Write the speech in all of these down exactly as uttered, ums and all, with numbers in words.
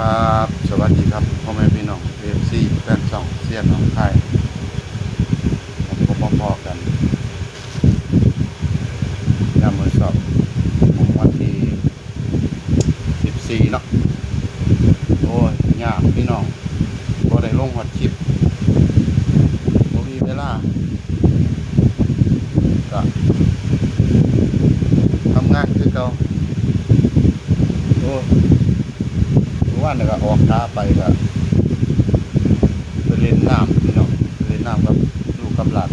ครับ สวัสดีครับ พ่อแม่พี่น้อง เอฟซี แฟนช่องเซียนหนองคาย ผมก็มาพ้อกัน ยามมื้อเช้าของวันที่ สิบสี่ เนาะ โอ้ย ยากพี่น้อง บ่ได้ลงฮอดคลิป บ่มีเวลา ก็ทำงานคือเก่า โอ้ เมื่อวานนี่ก็ออกหาไปก็ไปเล่นน้ำพี่น้อง ไปเล่นน้ำกับลูกกับหลาน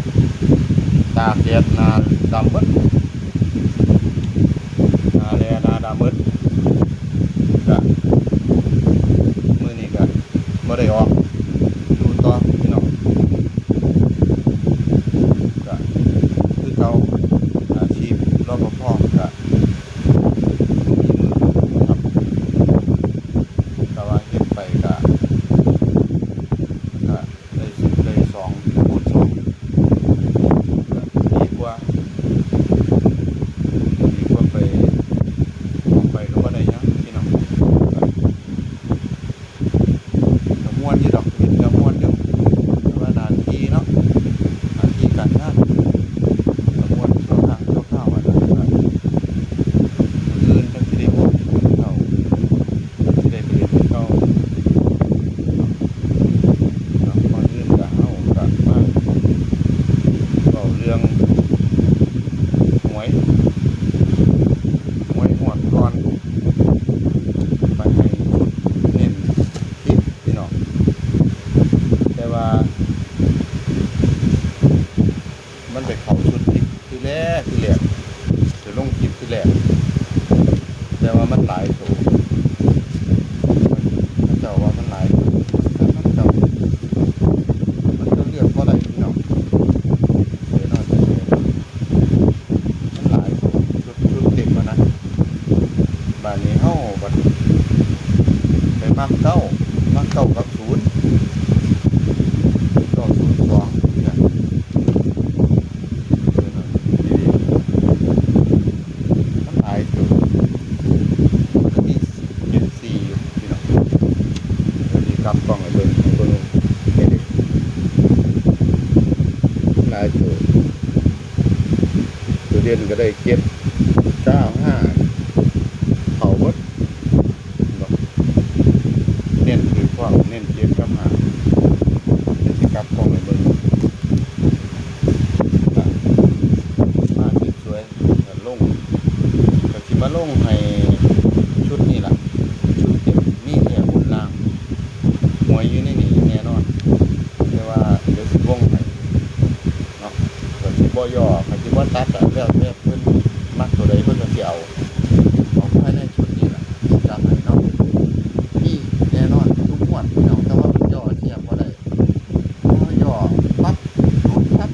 ตากแดดหน้าดำเบิด หน้าแลหน้าดำเบิด ก็มื้อนี้ก็บ่ได้ออก อยู่ต่อพี่น้อง ก็คือเก่า อาชีพ รปภ ก็บ่มีมือครับ แต่ว่าเฮ็ดไปก็ ก็ได้สิบได้สอง คูณสอง ก็ดีกว่า ดีกว่าไป ออกไปก็บ่ได้หยังพี่น้อง ก็ม่วนอยู่ดอก เฮ็ดก็ม่วนอยู่ แต่ว่าหน้าที่เนาะ หน้าที่การงาน ก็ม่วนชั่วครั้งชั่วคราวอะนะ ก็มื้ออื่นจั่งสิได้ม่วนคือเก่า จั่งสิได้ไปเฮ็ดคือเก่า เนาะ ก่อนอื่นก็เฮาก็มาเว้าเรื่องหวย หวยงวดก่อน ไปให้ชุดเน้นผิดพี่น้อง แต่ว่า มันไปเข้าชุดผิดที่แรก ที่แรก ไปลงคลิปที่แรก แต่ว่ามันหลายตัว มัน เขาเจ้าว่ามันหลายตัว แต่มันเจ้า มันเจ้าเลือกบ่ได้พี่น้อง เดี๋ยวเนาะ มันหลายตัว ชุด ชุดเต็มอะนะ บาดนี้เฮาบัดไปมักเก้า มักเก้ากับศูนย์ เก้าศูนย์สอง เนี่ย เดี๋ยวเนาะ นี่ มันหลายตัว มันก็มีเจ็ดสี่อยู่พี่น้อง เดี๋ยวสิกลับกล้องให้เบิ่ง ให้เบิ่ง นี่ดิ หลายตัว ตัวเด่นก็ได้ เจ็ดเก้าห้า เข้าเบิด เน้นถือพร้อม เน้น เจ็ด กับ ห้า เดี๋ยวสิกลับกล้องให้เบิ่ง อ่ะ มาสวยๆ ก็ลง ก็สิมาลงให้ชุดนี้ล่ะ ชุดเต็ม มีแค่บนล่าง หวยอยู่ในนี้แน่นอน แต่ว่าเดี๋ยวสิวงให้เนาะ ก็สิบ่ย่อ ก็สิบ่ตัดอะ แล้วแต่เพิ่นมักตัวใดเพิ่นก็สิเอา เอาภายในชุดนี้ล่ะ สิจัดให้เนาะ มีแน่นอนทุกงวดพี่น้อง แต่ว่ามันย่อเทียบบ่ได้ ถ้าย่อปั๊บ หลุดปั๊บ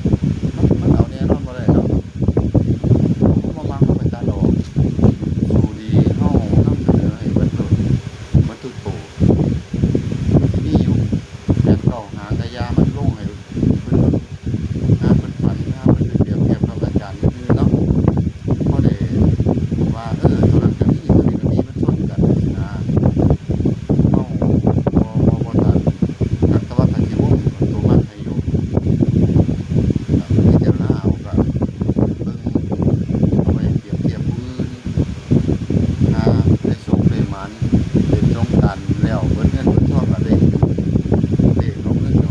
มัน มันเอาแน่นอนบ่ได้เนาะ เฮาบ่มักเฮาก็ตัดออก สู้ดีเฮานำเสนอให้เบิดโลด เบิดทุกโต มีอยู่ แปดเก้า หางกะยามันลงให้เพิ่น หาเพิ่นฝัน หาเพิ่นไปเปรียบเทียบกับอาจารย์อื่นๆเนาะ พอได้ว่า เออ ตัวนั้นก็มี ตัวนี้ก็มี มันชนกันจังซี้นะ เฮาบ่ บ่ บ่ตัด แต่ว่าคันสิวงตัวมักให้อยู่ ก็พิจารณาเอา ก็เบิ่งเอาไว้เปรียบเทียบผู้อื่น หาได้โชคได้หมาน เล่นสงกรานต์แล้วเบิดเงินเบิดทองก็ได้เลขเอาเงินเอา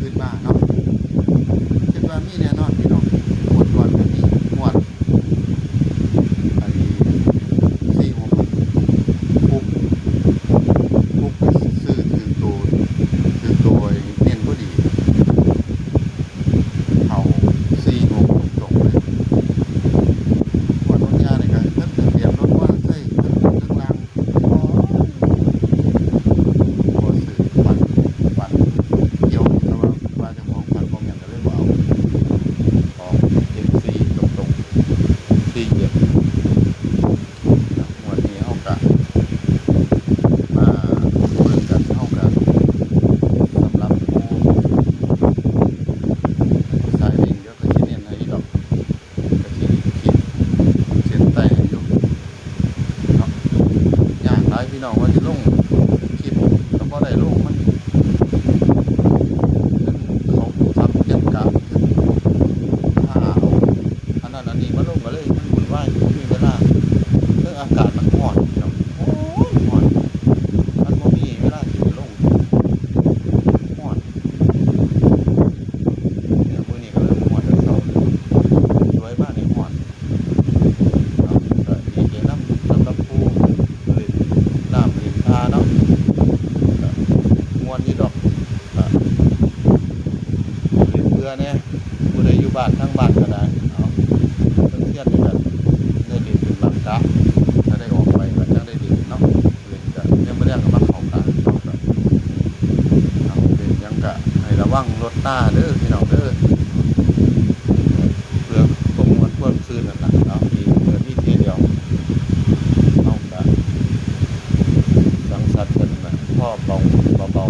คืนมาเนาะ คิดว่ามีแน่นอนพี่น้อง งวดก่อนก็มี งวด อันนี้ สี่หก ปุ๊บ ปุ๊บ ซื้อถือตัว ถือตัวเน้นพอดี เข้า สี่หก ตรงๆเลย งวดวันยานี่ก็เพิ่นทะเบียนรถมอเตอร์ไซค์ทั้งบนทั้งล่าง โอ้ย บ่ซื้อ ฝัน ฝันเกี่ยว แต่ว่า ว่าเจ้าของฝันบ่แม่นก็เลยบ่เอา ออก เจ็ดสี่ ตรงๆ สี่เจ็ด งวดนี้เฮากะมาเบิ่งกัน เฮากะ สำหรับผู้สายวิ่ง เดี๋ยวก็สิเน้นให้อีกดอก ก็สิขีดเส้นใต้ให้อยู่เนาะ ยากหลายพี่น้องว่าสิลงคลิป เนาะ เพิ่นเซียนนี่ก็ได้เล่นเป็นบางกะ ถ้าได้ออกไปก็จั่งได้เล่นเนาะ เล่นก็ยังบ่ได้ก็มาเข้ากะ เข้ากะ เอา เล่นหยังก็ให้ระวังรถลาเด้อพี่น้องเด้อ เพื่อความม่วนความซื่นนั่นล่ะเนาะ มีเปิดมีเที่ยวเดียว เฮากะสังสรรค์กันน่ะ พอเบา เบา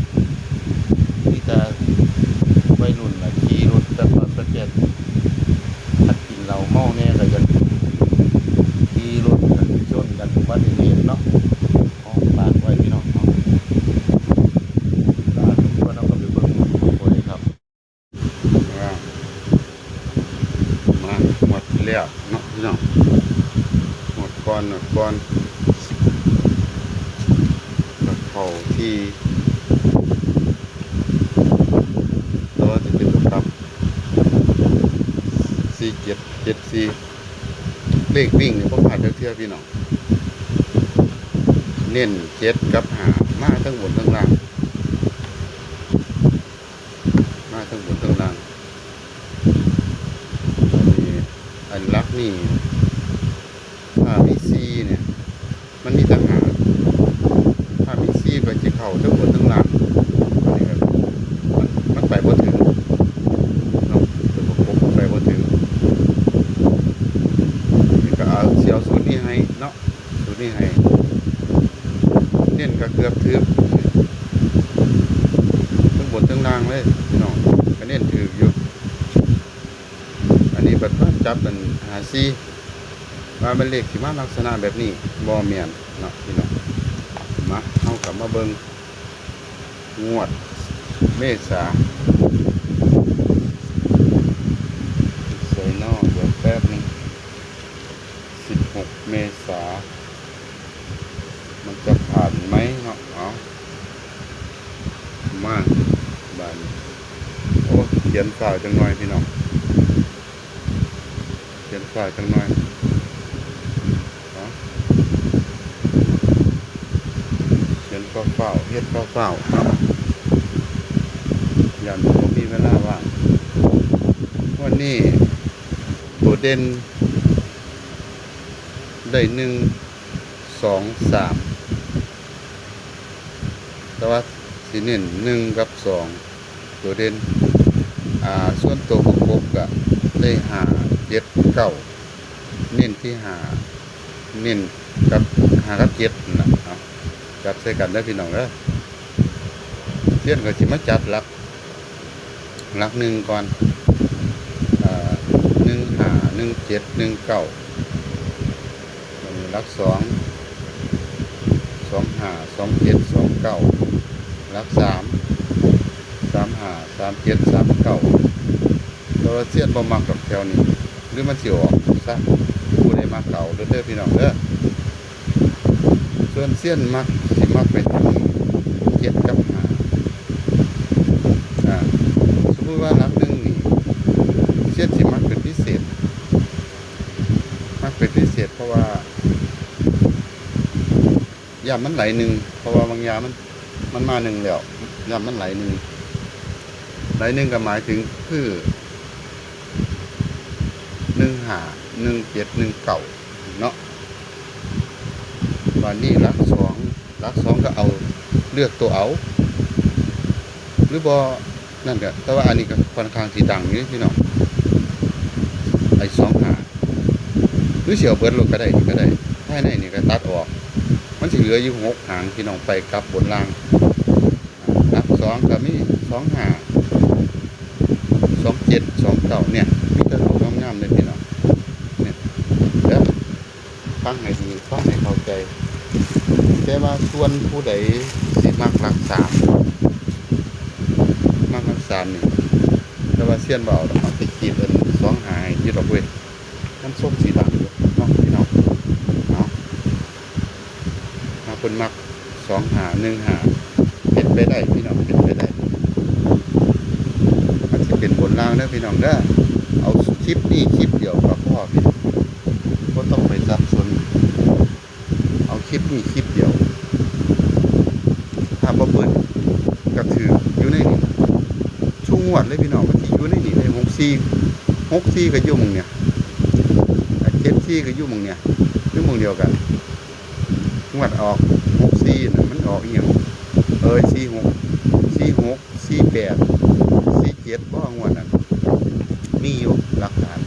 ๆ มีแต่วัยรุ่นน่ะ ขี่รถแป๊ดๆ คันกินเหล้าเมาแน่ก็อยากขี่รถกันชนกันอุบัติเหตุเนาะ ขอฝากไว้พี่น้องเนาะ ลาทุกคนเนาะ ก็ไปเบิ่งโอ้ยครับ อ่า มาหมดแล้วเนาะพี่น้อง หมดก่อน หมดก่อน ก็เข้าที่ ตัวจะเป็นตัวกลับ สี่เจ็ด เจ็ดสี่ เลขวิ่งนี่บ่พลาดจักเทื่อพี่น้อง เน้นเจ็ดกับห้า มาทั้งบนทั้งล่าง มาทั้งบนทั้งล่าง อันนี้ อันหลักนี่ ถ้ามีสี่เนี่ย มันมีแต่ห้า ถ้ามีสี่ไปสิเข้าทั้งบนทั้งล่าง อันนี้ก็มัน มันไปบ่ถึงเนาะ ตัวประกบมันไปบ่ถึง นี่ก็เอา สิเอาสูตรนี้ให้เนาะ สูตรนี้ให้ เน้นก็เกือบถืก ทั้งบนทั้งล่างเลยพี่น้อง ก็เน้นถืกอยู่ อันนี้บัดมาจับเป็นห้าสี่ ว่ามันเลขสิมาลักษณะแบบนี้ บ่แม่นเนาะพี่น้อง มา เฮากลับมาเบิ่งงวดเมษา ใส่นอก เดี๋ยวแป๊บนึง สิบหก เมษา มันจะผ่านไหมเนาะ เอา มา บาดนี้ โอ้ เขียนฟ้าวจังหน่อยพี่น้อง เขียนฟ้าวจังหน่อย เอา เขียนฟ้าวๆ เฮ็ดฟ้าวๆ เนาะ ย้านบ่มีเวลาว่าง วันนี้ ตัวเด่น ได้ หนึ่ง สอง สาม แต่ว่าสิเน้น หนึ่ง กับ สอง ตัวเด่น อ่า ส่วนตัวประกบก็ได้ ห้า เจ็ด เก้า เน้นที่ ห้า เน้นกับ ห้า กับ เจ็ด นั่นล่ะ เอา จับใส่กันเด้อพี่น้องเด้อ เซียนก็สิมาจับหลัก หลักหนึ่งก่อน อ่า หนึ่งห้า หนึ่งเจ็ด หนึ่งเก้า หลักสอง สองห้า สองเจ็ด สองเก้า หลักสาม สามห้า สามเจ็ด สามเก้า แต่ว่าเซียนบ่มักดอกแถวนี้ หรือมันสิออกซะ ผู้ใดมักก็เอาเด้อพี่น้องเด้อ ส่วนเซียนมัก สิมักไปทางเจ็ดกับห้า อ่า สมมุติว่าหลักหนึ่งนี่ เซียนสิมักเป็นพิเศษ มักเป็นพิเศษ เพราะว่า ย่านมันไหลหนึ่ง เพราะว่าบางอย่างมัน มันมาหนึ่งแล้ว ย่านมันไหลหนึ่ง ไหลหนึ่งก็หมายถึงคือ หนึ่งห้า หนึ่งเจ็ด หนึ่งเก้า เนาะ บาดนี้หลักสอง หลักสองก็เอา เลือกตัวเอา หรือบ่ นั่นก็ แต่ว่าอันนี้ก็ค่อนข้างสิดังอยู่พี่น้อง ไอ้สองห้า หรือสิเอาเบิดโลดก็ได้ ก็ได้ ภายในนี่ก็ตัดออก มันสิเหลืออยู่หกหางพี่น้อง ไปกลับบนล่าง หลักสองก็มี สองห้า สองเจ็ด สองเก้า เนี่ย มีแต่ตัวงามๆเลยพี่น้อง เนี่ย เด้อ ฟังให้ดี ฟังให้เข้าใจ แต่ว่าส่วนผู้ใดสิมักหลักสาม มักหลักสามนี่ แต่ว่าเซียนบ่เอาดอก เอาไปขีดอันสองห้าให้อยู่ดอกเว้ย มันทรงสิดังอยู่เนาะพี่น้อง เนาะ ถ้าเพิ่นมัก สองห้า หนึ่งห้า เป็นไปได้พี่น้อง เป็นไปได้ มันสิเป็นบนล่างเด้อพี่น้องเด้อ เอาคลิปนี้คลิปเดียวก็พอพี่น้อง บ่ต้องไปสับสน เอาคลิปนี้คลิปเดียว ถ้าบ่เบิดก็ถืกอยู่ในนี่ ทุกงวดเลยพี่น้อง มันสิอยู่ในนี่เลย หก สี่ หกสี่ ก็อยู่หม่องเนี่ย เจ็ดสี่ ก็อยู่หม่องเนี่ย อยู่หม่องเดียวกัน งวดออก หกสี่ น่ะ มันออกอีหยัง เอ้ย สี่หก สี่หก สี่แปด สี่เจ็ด บ่ งวดนั้น มีอยู่หลักฐาน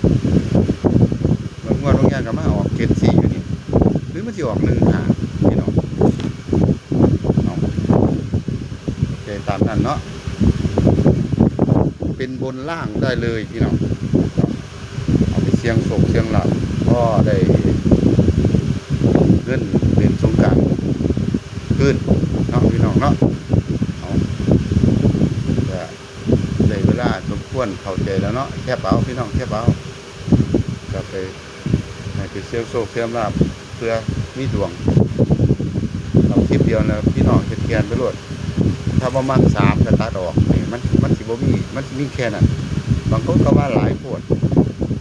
งวด งวดบางอย่างก็มาออก เจ็ดสี่ อยู่นี่ หรือมันสิออก หนึ่งห้า พี่น้อง เอา โอเค ตามนั้นเนาะ เป็นบนล่างได้เลยพี่น้อง เอาไปเสี่ยงโชคเสี่ยงลาภ ก็ได้เงินเล่นสงกรานต์คืนเนาะพี่น้องเนาะ เอา ก็ได้เวลาสมควรเข้าใจแล้วเนาะ แคปเอาพี่น้อง แคปเอา ก็ไป ให้ไปเสี่ยงโชคเสี่ยงลาภ เพื่อมีดวง เอาคลิปเดียวนะพี่น้อง เฮ็ดแคนไปโลด ถ้าบ่มัก สาม ก็ตัดออก นี่มัน มันสิบ่มี มันสิมีแค่นั้น บางคนก็ว่าหลายโพด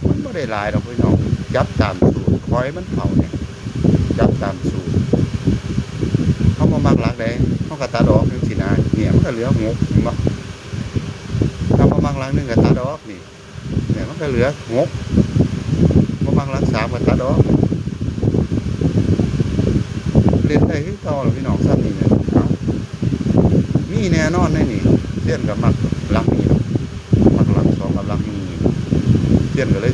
มันบ่ได้หลายดอกพี่น้อง จับตามสูตร ขอให้มันเข้าเนี่ย จับตามสูตร เฮาบ่มักหลักใด เฮาก็ตัดออกจังซี้นะ เนี่ยมันก็เหลือ หก เห็นบ่ ถ้าบ่มักหลักหนึ่งก็ตัดออกนี่ เนี่ยมันก็เหลือ หก บ่มักหลัก สาม ก็ตัดออก เล่นได้คือเก่าล่ะพี่น้อง ซ้ำนี่เนี่ย เอ้า มีแน่นอนในนี่ เซียนก็มักหลักนี่ล่ะ มักหลักสองกับหลักหนึ่งนี่ เซียนก็เลย